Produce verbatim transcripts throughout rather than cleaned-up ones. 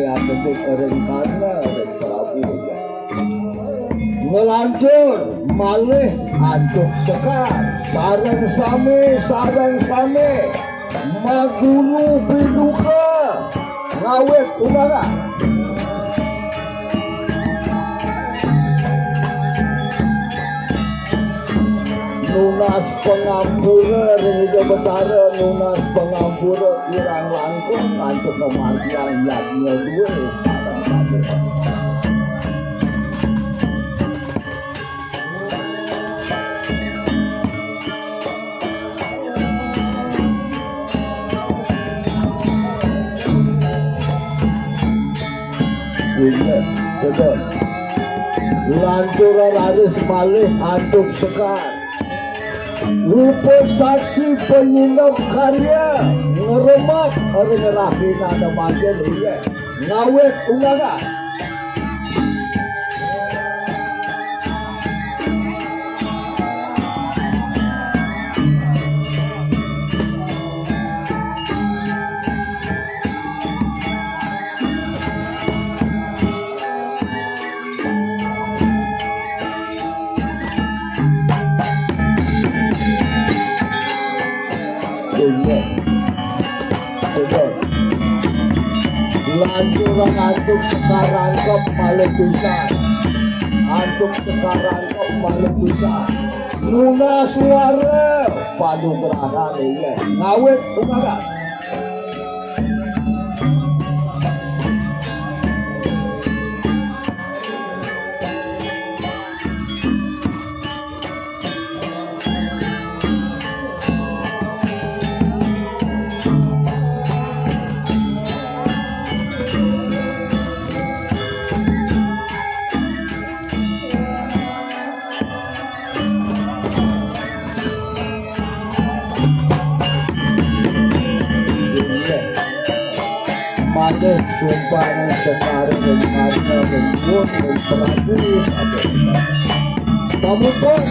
Ngadeg ring karna ring Prabu. Nglantur malih antuk sekar, sareng sami, sareng sami maguru piduka. Ngawit undangan. Nunas pangampura ring Ida Betara, nunas pangampura kirang langkung antuk ngamargiang yadnya duwe. Inggih, betul. Lanturan raris malih antuk sekar. Rupa saksi panyineb karya, ngremek ring rahina mangkin, inggih. Ngawit undangan. Inggih. Betul. Lanturan antuk sekar rangkep malih pisan. Antuk sekar rangkep malih pisan. Nunas wara panugrahan, inggih. Ngawit undangan. Malih sumpah ring Sekar ring Karna ring Pun ring Prabu. Pamupun,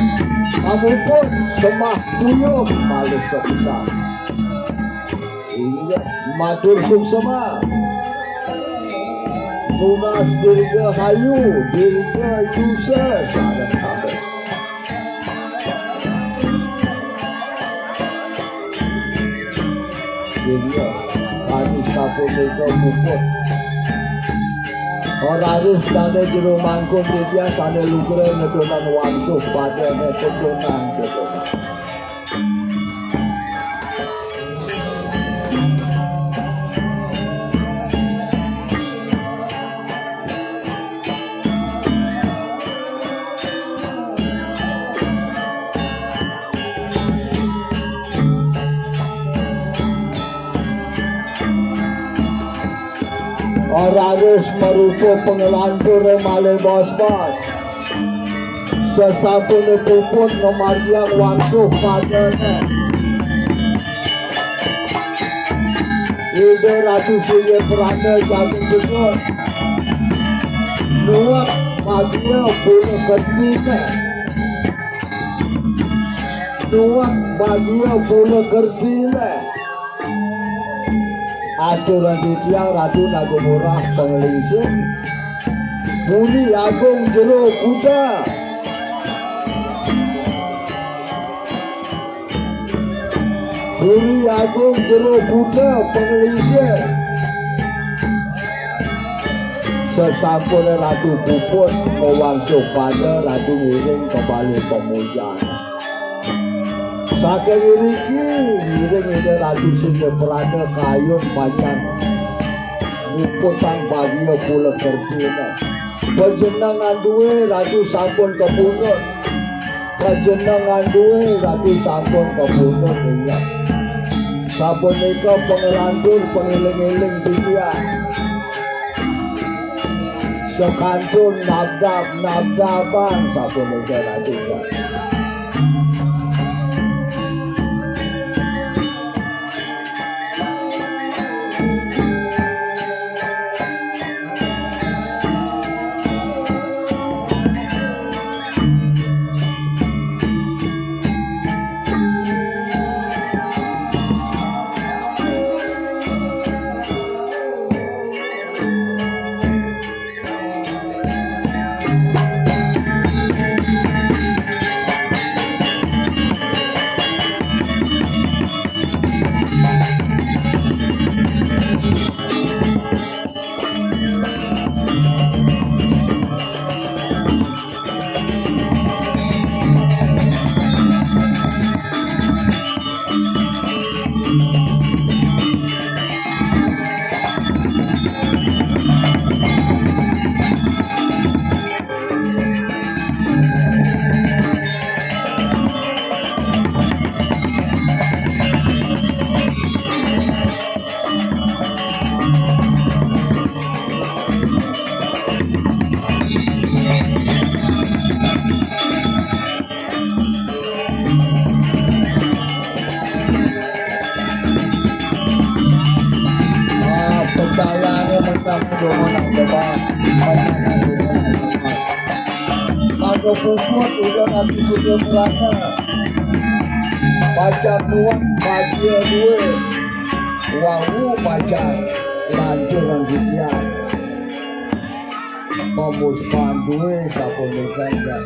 pamupun, semah tuyung malih sepisan. Inggih, matur suksma. Nunas dirgahayu, dirgayusa, sareng sami. Inggih, kami sapunika puput. Raris dane jero mangkun titiang sane lugra nedunan wangsuh padane tedunan, tedunan. Raris marupa panglantur malih bos-bos. Sasampune puput ngamargiang wangsuh padane, Ida Ratu Silih Prana jagung jenut. Nuwek bagia pula kertine. Nuwek bagia pula kertine. Aturang titiang Ratu Nagamurah Panglingsir. Puri Agung Jero Kuda. Puri Agung Jero Kuda Panglingsir. Sasampune Ratu puput, mawangsuh pada Ratu ngiring kebale pamujan. Saking iriki, ngiring Ida Ratu Silih Prana kayun panjang. Muputang bagia pula kertine. Panjenengan duwe Ratu sampun kapundhut. Panjenengan duwe Ratu sampun kapundhut, inggih. Sapunika panglantur pangeling-eling titiang. Sekantun nabdab-nabdaban sapunika Ratu. Kanggo puput uga nanti sudah merasa. Pacar nuwun, pacar duwe. Wawu pacar lantur nang titiang. Pemuspaan duwe sapunika, inggih.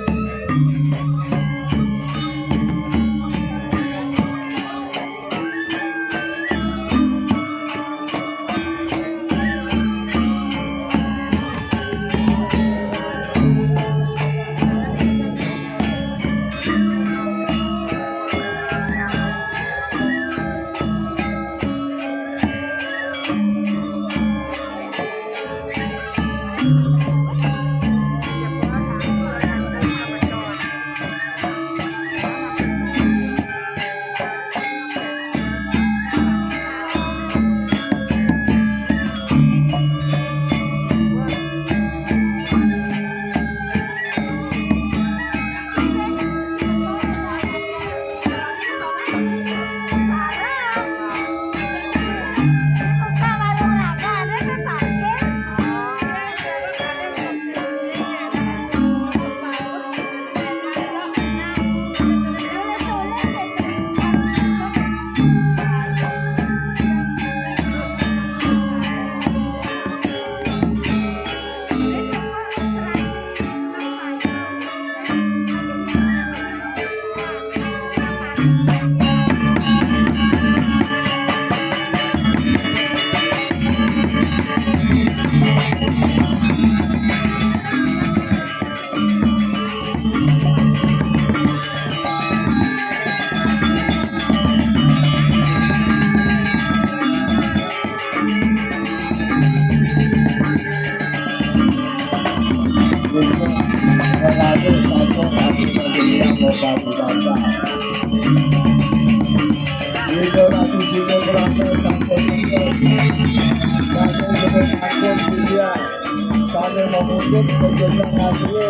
Sampai memutus perjodohan dulu.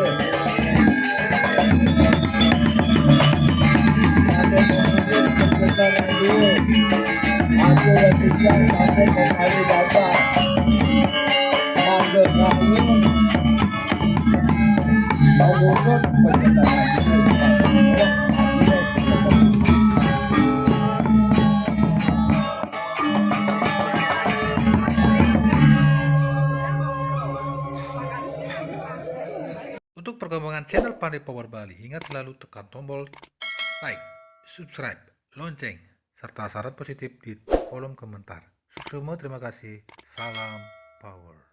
Sampai memutus perjodohan dulu. Aku yang tinggal sampai kembali datang. Manggil kamu. Memutus perjodohan dulu. Untuk perkembangan channel Pandai Power Bali, ingat selalu tekan tombol like, subscribe, lonceng, serta saran positif di kolom komentar. Suksma, terima kasih. Salam Power.